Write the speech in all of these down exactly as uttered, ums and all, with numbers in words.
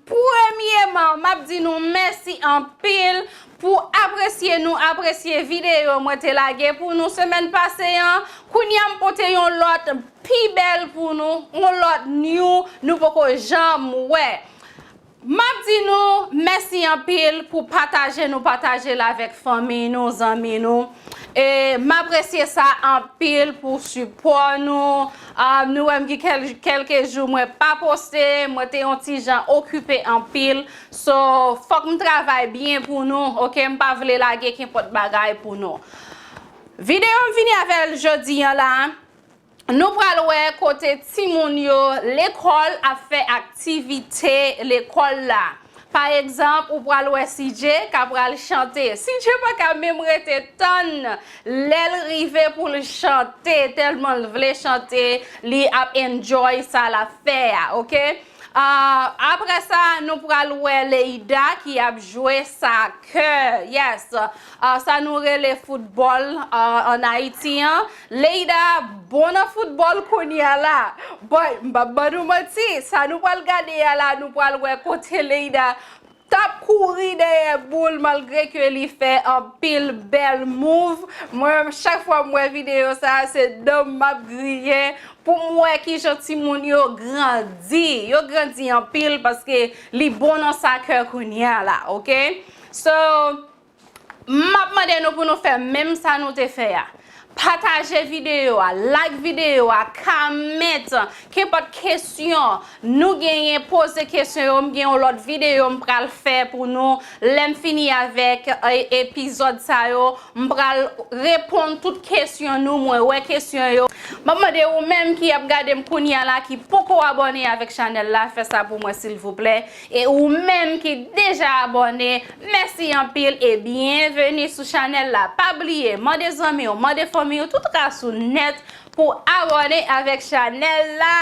Premyeman, m ap di nou mèsi anpil pou apresye nou, apresye videyo mwen te lage pou nou semèn pase an. Kounye a m pote yon lòt pi bèl pou nou, yon lòt new nou poko janm wè. M ap di nou mèsi anpil pou pataje nou pataje l avèk fanmi nou, zanmi nou. E m apresye sa anpil pou sipò nou. Ah, nou wè m gen kèl-, kèlke jou mwen pa poste, mwen te yon ti jan okipe anpil. So, fòk m travay byen pou nou, oke? M pa vle lage kenpòt bagay pou nou. Videyo m vini avè l jodi an la. Nou pral wè kote timoun yo lekòl ap fè aktivite lekòl la. Pa egzanp, ou pral wè C J k ap pral chante. C J pa ka menm rete tann lè l rive pou l chante, tèlman l vle chante, li ap enjoy sa l ap fè a, oke? Ah, apre sa, nou pral wè Leida ki ap jwe sakè. Yes. Ah, sa nou rele foutbòl, ah, ann Ayiti an. Leida bon nan foutbòl kounye a la. Boy, m p ap ban nou manti. Sa nou pral gade a la, nou pral wè kote Leida t ap kouri dèyè boul malgre ke li fè anpil bèl move. Mwen, chak fwa m wè videyo sa, se dan m ap griyen pou m wè kijan timoun yo grandi. Yo grandi anpil paske li bon nan sakè kounye a la, oke? So, m ap mande nou pou nou fè menm sa nou te fè a. Pataje videyo a, like videyo a, comment, kenpòt kesyon nou genyen, poze kesyon yo. M gen yon lòt videyo m pral fè pou nou. Lè m fini avèk, e, epizòd sa yo, m pral reponn tout kesyon nou. Mwen wè kesyon yo. M ap mande ou menm ki ap gade m kounye a la, ki poko abòne avèk chanèl la, fè sa pou mwen silvouplè. E ou menm ki deja abòne, mèsi anpil e byenveni sou chanèl la. Pa bliye, mande zanmi w, mande fanmi w, tout ras ou nèt pou abòne avèk chanèl la.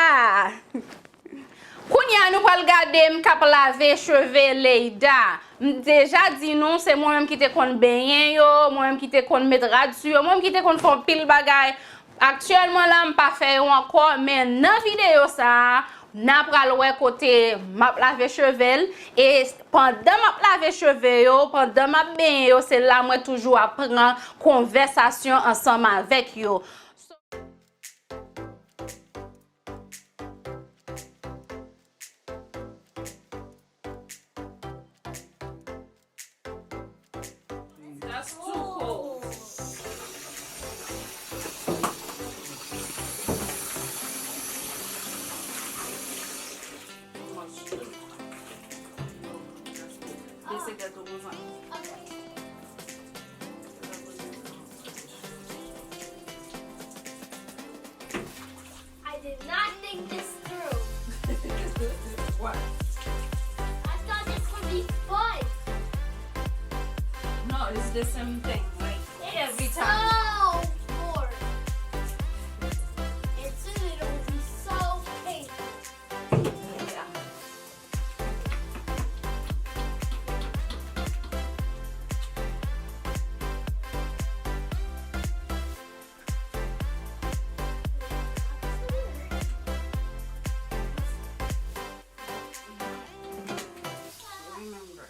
Kounye a, nou pral gade m k ap lave cheve Leida. M deja di nou, se mwen menm ki te konn benyen yo, mwen menm ki te konn met rad sou yo, mwen menm ki te konn fè yon pil bagay. Aktyèlman la, m pa fè yo ankò, men nan videyo sa a, n a pral wè kote m ap lave cheve l. E pandan m ap lave cheve yo, pandan m ap benyen yo, se la mwen toujou ap pran konvèsasyon ansanm avèk yo. That's too cold. Ese gato konsa. I did not think this through. What? I thought this would be fun. No, it's the same thing. Like, every time. It's so boring. It's a little, so painful. Yeah. Remember.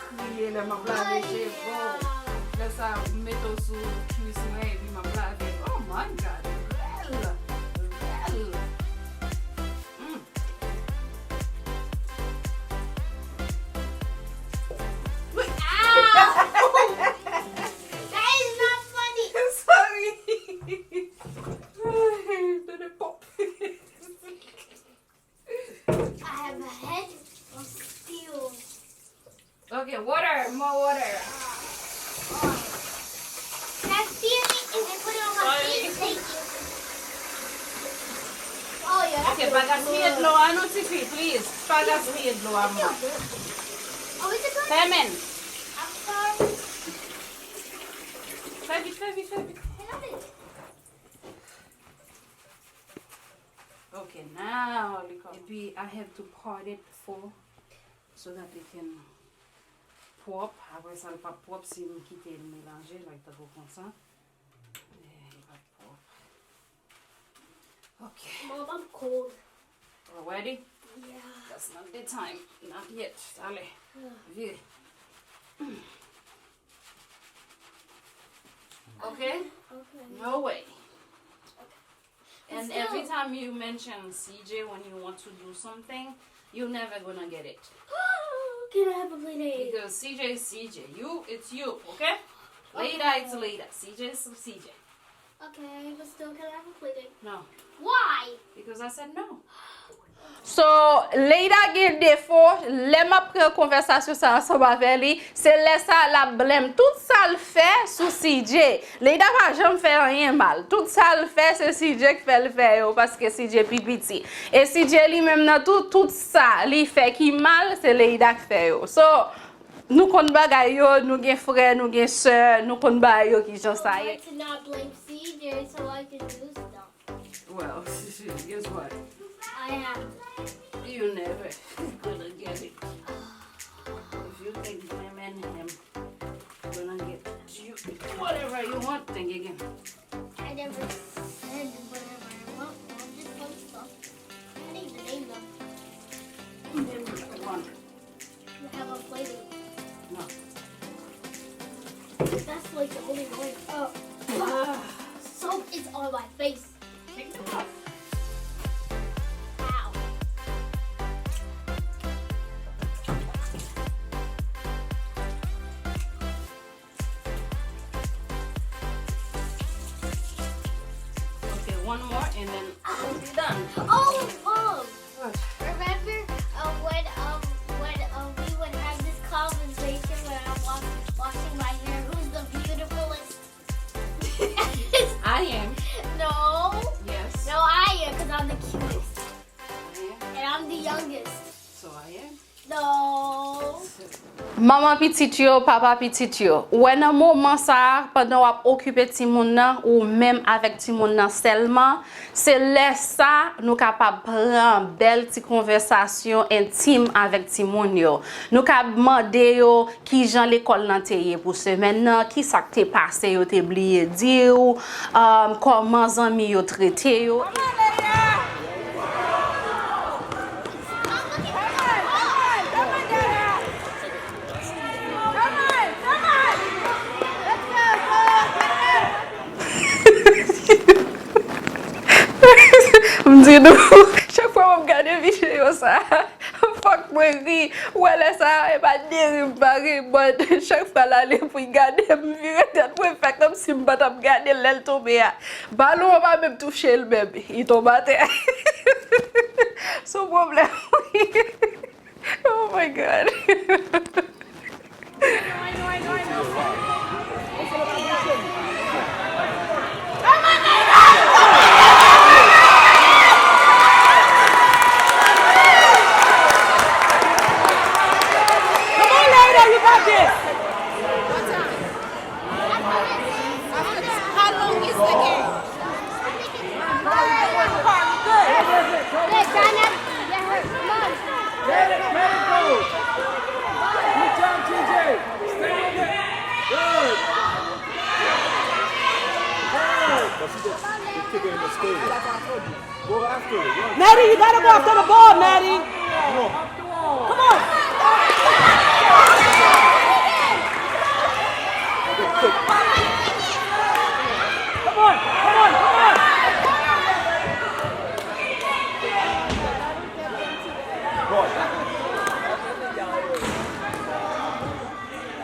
Kriye lè m ap lave cheve w. Lè sa, m mete w sou kwis mwen epi m ap lave. Oh my God! Rèl! Rèl! Mm. Ow! That is not funny! Sorry! Do the pop. I have a head of steel. Okay, water, more water. Can I feel it and then put it on my face? Thank you. Oh, yeah, that's good. Okay, pa gaspiye dlo a non, tifi, please. Pa gaspiye dlo a, mwen. Oh, is it good? Fèmen. I'm sorry. Fè vit, fè vit, fè vit. I love it. Okay, now li kòm. Epi, I have to part it four so that it can pwòp. Apre sa, l p ap pwòp si m kite l melanje, like, tankou konsa. Okay. Mom, I'm cold. Already? Yeah. That's not the time. Not yet. Ale. Vire. Okay? Okay. No way. And every time you mention C J when you want to do something, you never gonna get it. Can I have a play date? Because C J is C J. You, it's you, okay? Later, it's later. C J is C J. Okay, but still, can I have a play date? No. Why? Because I said no. So, Leïda gen defo, lè m ap pran konvèsasyon sa ansanm avè li, se lè sa l ap blame tout sa l fè sou C J. Leïda pa janm fè anyen mal. Tout sa l fè, se C J k fè l fè yo, paske C J pi piti. E C J li menm nan tou, tout sa li fè ki mal, se Leïda k fè yo. So, nou konn bagay yo, nou gen frè, nou gen sè, nou konn bagay yo kijan sa ye. Try to not blame C J so I can do stuff. Well, guess what? I am. You never gonna get it. If you think blaming him gonna get you whatever you want, think again. I never said whatever I want. I just want stuff. I need the name though. Name one. You have a plate. No. That's like the only way up. Soap is on my face. Take them off. Ow. Okay, one more and then we'll be done. Oh, um, what? Remember uh, when um when um we would have this conversation when I'm wa- washing my hair? Who's the beautifulest? I am. No. Yes. No, I am because I'm the cutest. I am. And I'm the youngest. So I am. No. Manman pitit yo, papa pitit yo. Ou wè nan moman sa a, pandan w ap okipe timoun nan, ou menm avèk timoun nan sèlman, se lè sa nou kapab pran bèl ti konvèsasyon entim avèk timoun yo. Nou ka mande yo kijan lekòl lan te ye pou semèn nan, kisa k te pase yo te bliye di w, um, kòman zanmi yo trete yo. M di nou, chak fwa m ap gade videyo sa, fòk mwen ri. Ou wè lè sa, e pa de ri m pa ri, but chak fwa l ale pou l gade, m vire tèt mwen, fè kòmsi m pa t ap gade l lè l tonbe a. Balon an pa menm touche l menm, li tonbe atè. Se yon pwoblèm, wi. Oh my God. Come on, Leïda, you got this. How long is the game? Good. Good, Donna. Get her. Come on. Let it, let it go. Good job, T J. Stay with it. Good. Good. Maddie, you gotta go after the ball, Maddie. Come on. Come on, come on, come on.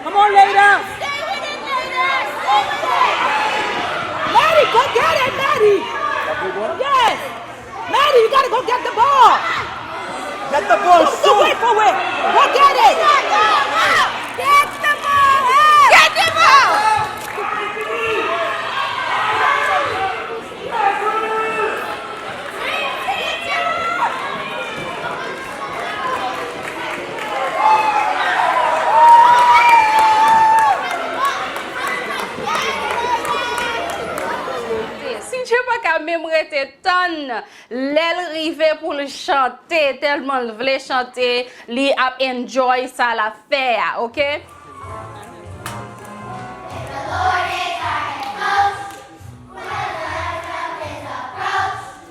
Come on, Leïda. Stay with it, Leïda. Stay with it. Maddie, go get it, Maddie. Yes. Maddie, you gotta go get the ball. Get the ball, shoot. Don't wait for it. Go get it. Get the ball. Get the ball. C J pa ka menm rete tann lè l rive pou l chante, tèlman l vle chante, li ap enjoy sa l ap fè a, oke? The Lord is our help. Whenever our trouble is approached,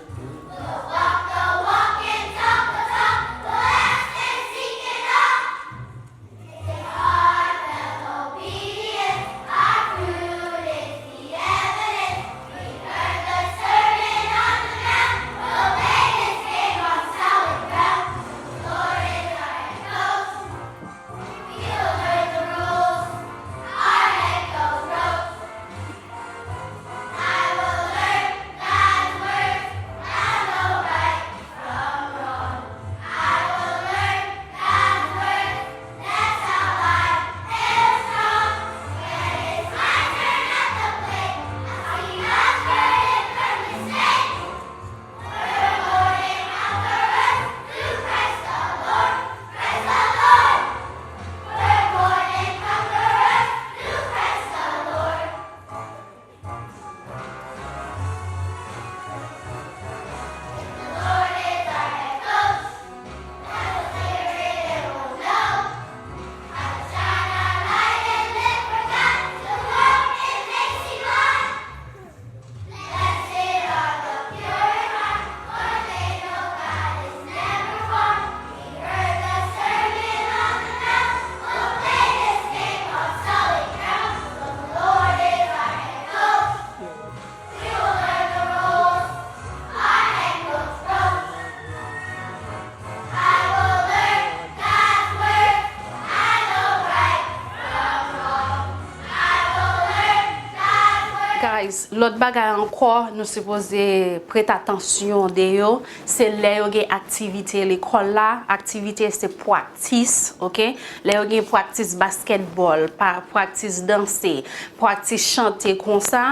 Lòt bagay ankò, nou sipoze prete atansyon de yo, se lè yo gen aktivite lekòl la, aktivite se pwaktis, oke? Lè yo gen pwaktis baskètbòl, pa, pwaktis danse, pwaktis chante konsa,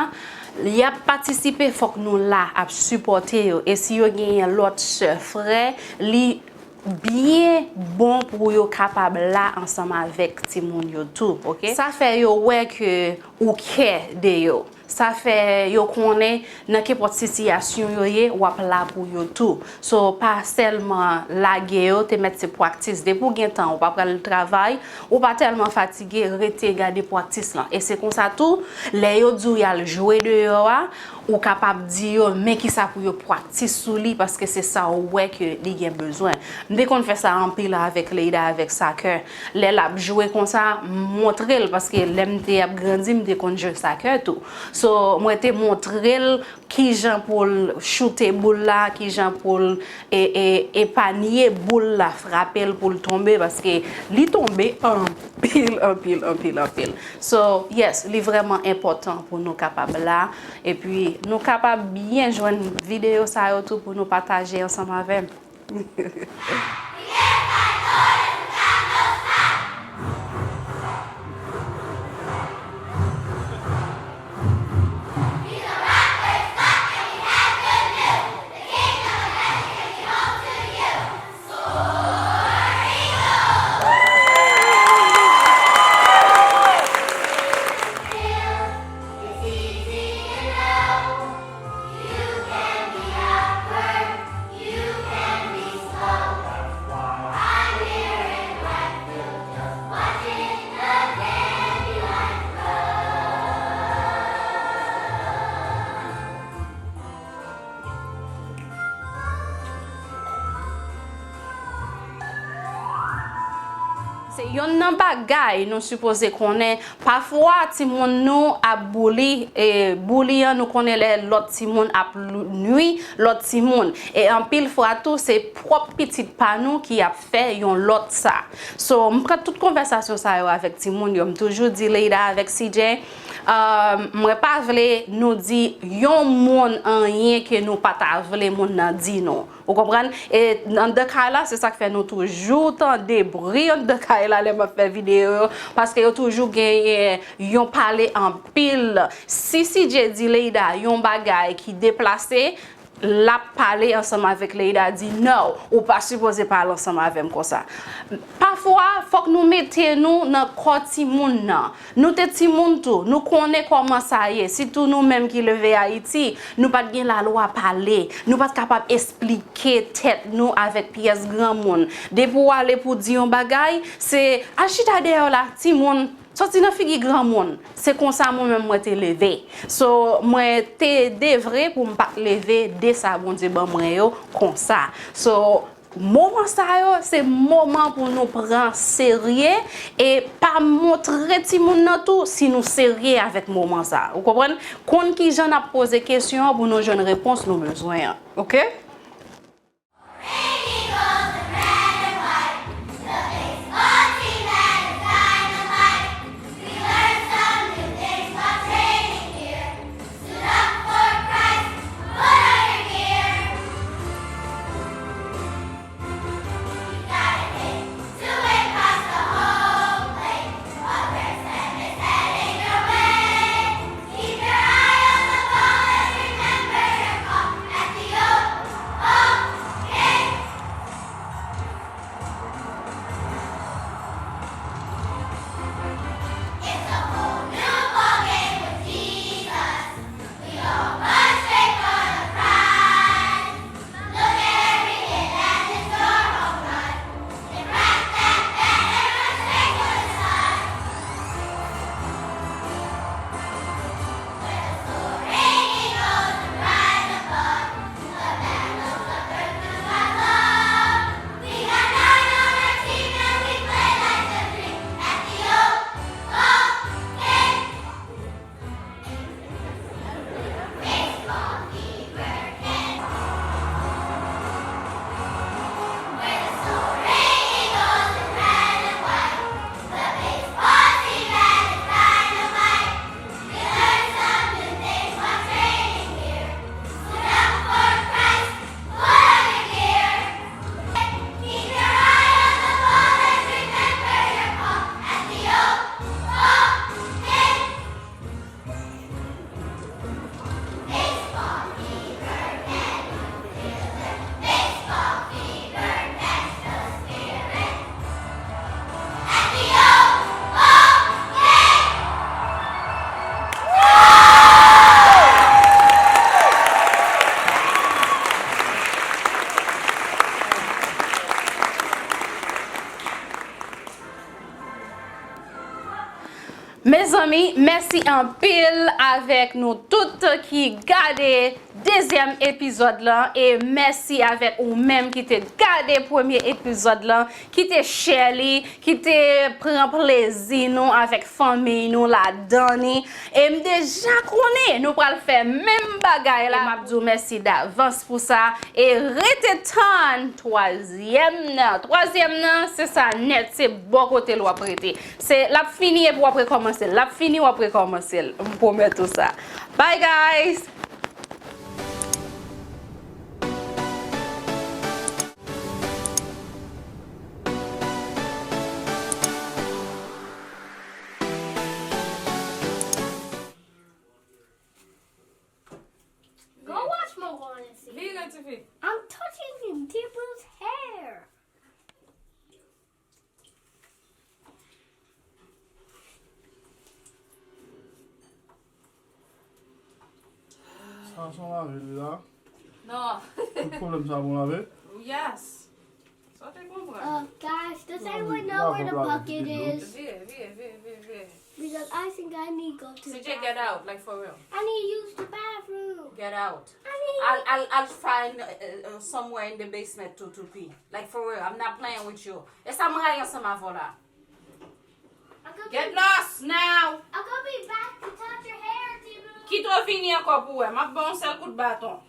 y ap patisipe, fòk nou la ap sipòte yo. E si yo genyen lòt sè, frè, li byen bon pou yo kapab la ansanm avèk timoun yo tou, oke? Sa fè yo wè ke ou kè de yo. Sa fè yo konnen nan kenpòt sitiyasyon yo ye, w ap la pou yo tou. So, pa sèlman lage yo, te mèt se pwaktis. Depi w gen tan, ou pa pral travay, ou pa tèlman fatige, rete gade pwaktis lan. E se konsa tou, lè yo di w y al jwe deyò a, ou kapab di yo men kisa pou yo pwaktis sou li, paske se sa ou wè ke li gen bezwen. M te konn fè sa anpil avèk Leida, avèk sakè. Lè l ap jwe konsa, m montre l, paske lè m te ap grandi, m te konn jwe sakè tou. So, mwen te montre l kijan pou l choute boul la, kijan pou l e, e, epanye boul la, frape l pou l tonbe, paske li tonbe anpil, anpil, anpil, anpil. So, yes, li vrèman enpòtan pou nou kapab la. Epi, nou kapab byen jwenn videyo sa yo tou pou nou pataje ansanm avè m. Se yonn nan bagay nou sipoze konnen. Pafwa, timoun nou ap bouli, e bouli an, nou konnen lè lòt timoun ap lou-, nwi lòt timoun. E anpil fwa tou, se pwòp pitit pa nou ki ap fè yon lòt sa. So, m pran tout konvèsasyon sa yo avèk timoun yo. M toujou di Leida avèk C J, um, mwen pa vle nou di yon moun anyen ke nou pa ta vle moun nan di nou. Ou konprann? E anndan kay la, se sa k fè nou toujou tande bri anndan kay la lè m ap fè videyo yo, paske yo toujou genyen yon pale anpil. Si C J di Leida yon bagay ki deplase, l ap pale ansanm avèk Leida, di, "No, ou pa sipoze pale ansanm avè m konsa." Pafwa, fòk nou mete nou nan kò timoun nan. Nou te timoun tou, nou konnen kòman sa ye, sitou nou menm ki leve Ayiti, nou pa t gen lalwa pale, nou pa t kapab esplike tèt nou avèk pyès granmoun. Depi w ale pou di yon bagay, se al chita dèyè w la, timoun, sòti nan figi granmoun. Se konsa mwen menm mwen te leve. So, mwen te devre pou m pa t leve de sa Bondye ban mwen yo konsa. So, moman sa yo, se moman pou nou pran serye e pa montre timoun nan tou si nou serye avèk moman sa. Ou konprann? Konn kijan n ap poze kesyon an pou nou jwenn repons nou bezwen an. Oke? Mèsi anpil avèk nou tout ki gade dezyèm epizòd lan, e mèsi avèk ou menm ki te gade premye epizòd lan, ki te share li, ki te pran plezi nou avèk fanmi nou ladan li. E m deja konnen nou pral fè menm bagay la. E m ap di w mèsi davans pou sa. E rete tann twazyèm nan. Twazyèm nan, se sa nèt, se bò kote l w ap rete. Se, l ap fini epi w ap rekòmanse l. L ap fini, w ap rekòmanse l. M pwomèt ou sa. Bye, guys! Go watch Mogo and see. Vire, tifi. I'm touching T-Boo's hair. Sa se yon lave li la? Non. Tout pwoblèm sa bon lave? Yes. Sa w te konprann? Uh, guys, does anyone know where the bucket is? Vire, vire, vire, vire, vire. Because I think I need to go to the bathroom. C J, get out, like, for real. I need to use the bathroom. Get out. I need I'll, I'll, I'll find uh, uh, somewhere in the basement to, to pee. Like, for real, I'm not playing with you. E sa m rayi ansanm avè w la. Get lost now! I'm gonna be back to touch your hair, T-Boo. Kite w vini ankò pou wè. M ap ba w yon sèl kout baton.